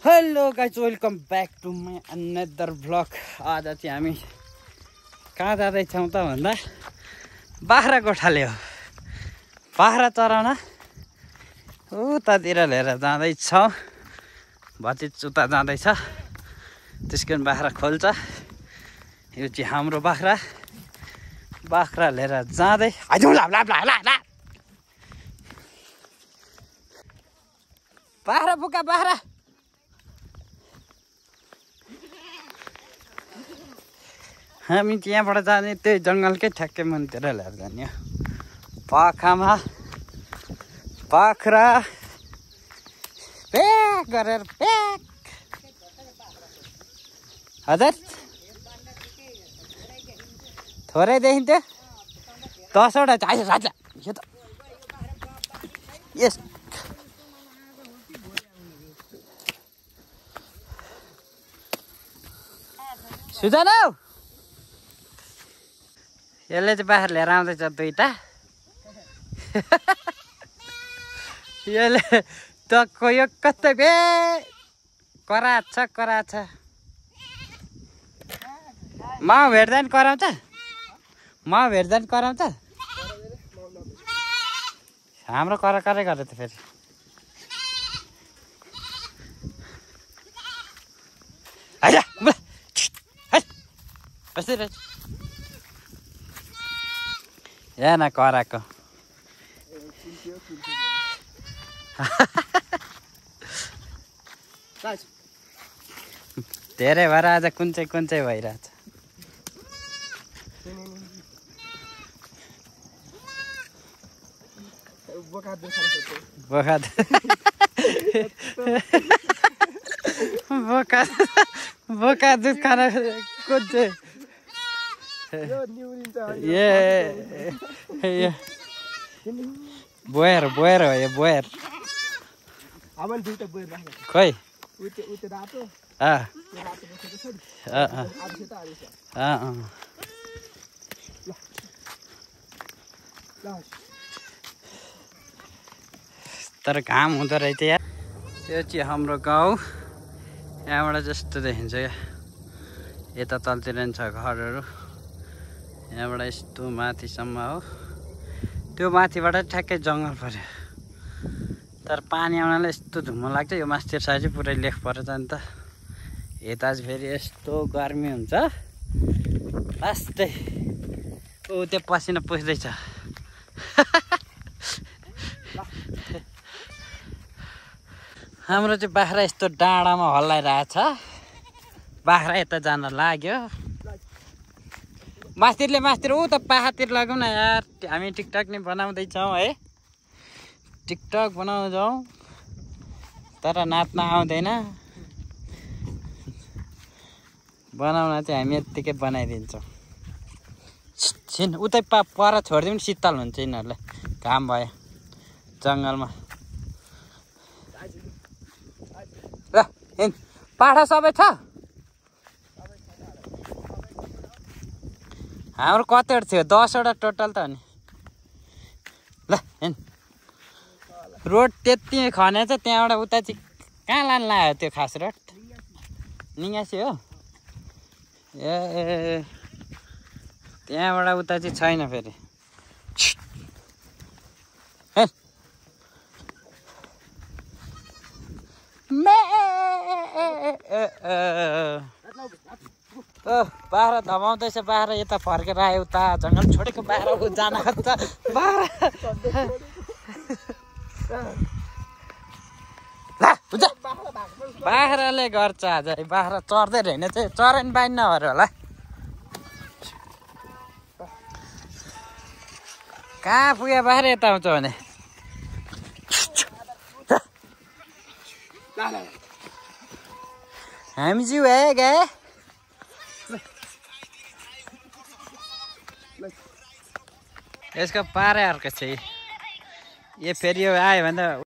Hello guys, welcome back to my another vlog. आज चाहिँ हामी कहाँ जाँदैछौँ त भन्दा बाख्रा गोठाले हो। बाख्रा चराउन उतातिर लिएर जाँदैछौँ। भचिज उता जाँदैछ, त्यसको बाख्रा खोल्छ। यो चाहिँ हाम्रो बाख्रा लिएर जाँदै बाख्रा बोका बाख्रा। हामी त्यहाँबाट जाने त्यही जङ्गलकै ठ्याक्कै मुनितिर लिएर जाने हो। पाखामा बाख्रा प्याक गरेर प्याक। हजुर थोरै देखिन्थ्यो, 10वटा चाहियो राजा। यो त यस सुजन हौ, यसले चाहिँ बाख्रा लिएर आउँदैछ दुईटा। यसले टक्को यो कस्तो बे कराछ माउ भेट्दा नि कराउँछ, हाम्रो कराकरै गरे त फेरि। कसरी यहाँ न कराको धेरै भएर आज कुन चाहिँ भइरहेछ। बोका दुध खाना कुन चाहिँ बोयर हो यो बोयर। खोइ तर घाम हुँदो रहेछ यार। यो चाहिँ हाम्रो गाउँ, यहाँबाट जस्तो देखिन्छ क्या। यता तलतिर नि छ घरहरू, यहाँबाट यस्तो माथिसम्म हो। त्यो माथिबाट ठ्याक्कै जङ्गल पऱ्यो, तर पानी आउनाले यस्तो धुम्म लाग्छ। यो मास्तिर साइड चाहिँ पुरै लेख परेछ नि त। यता चाहिँ फेरि यस्तो गर्मी हुन्छ लास्टै। त्यो पसिना पुस्दैछ। हाम्रो चाहिँ बाख्रा यस्तो डाँडामा हल्लाइरहेछ। बाख्रा यता जान लाग्यो। मास्तिर ऊ त पाखातिर लगाउँ न यार। हामी टिकटक नि बनाउँदैछौँ है, टिकटक बनाउँछौँ तर नाच्न आउँदैन। बनाउन चाहिँ हामी यत्तिकै बनाइदिन्छौँ। छिन उतै पर छोडिदिउँ, शीतल हुन्छ यिनीहरूलाई। घाम भयो जङ्गलमा। ल पाठा सबै छ हाम्रो। कतिवटा थियो? 10वटा टोटल त हो नि। ल रोड त्यति खनेछ, त्यहाँबाट उता चाहिँ कहाँ लानु लाग्यो त्यो खास रोड? निगासी हो ए, त्यहाँबाट उता चाहिँ छैन फेरि। बाख्रा धमाउँदैछ। बाख्रा यता फर्केर आयो, उता जङ्गल छोडेको बाख्रा जान खोज्छ। बाख्राले गर्छ आज। बाख्रा चर्दै रहेन चाहिँ चरन बाइन नभएर होला। कहाँ पुग्यो बाख्रा? यता आउँछ भने हामी जिउ है गए। यसको पारै अर्को छ। यो फेरि यो आयो भने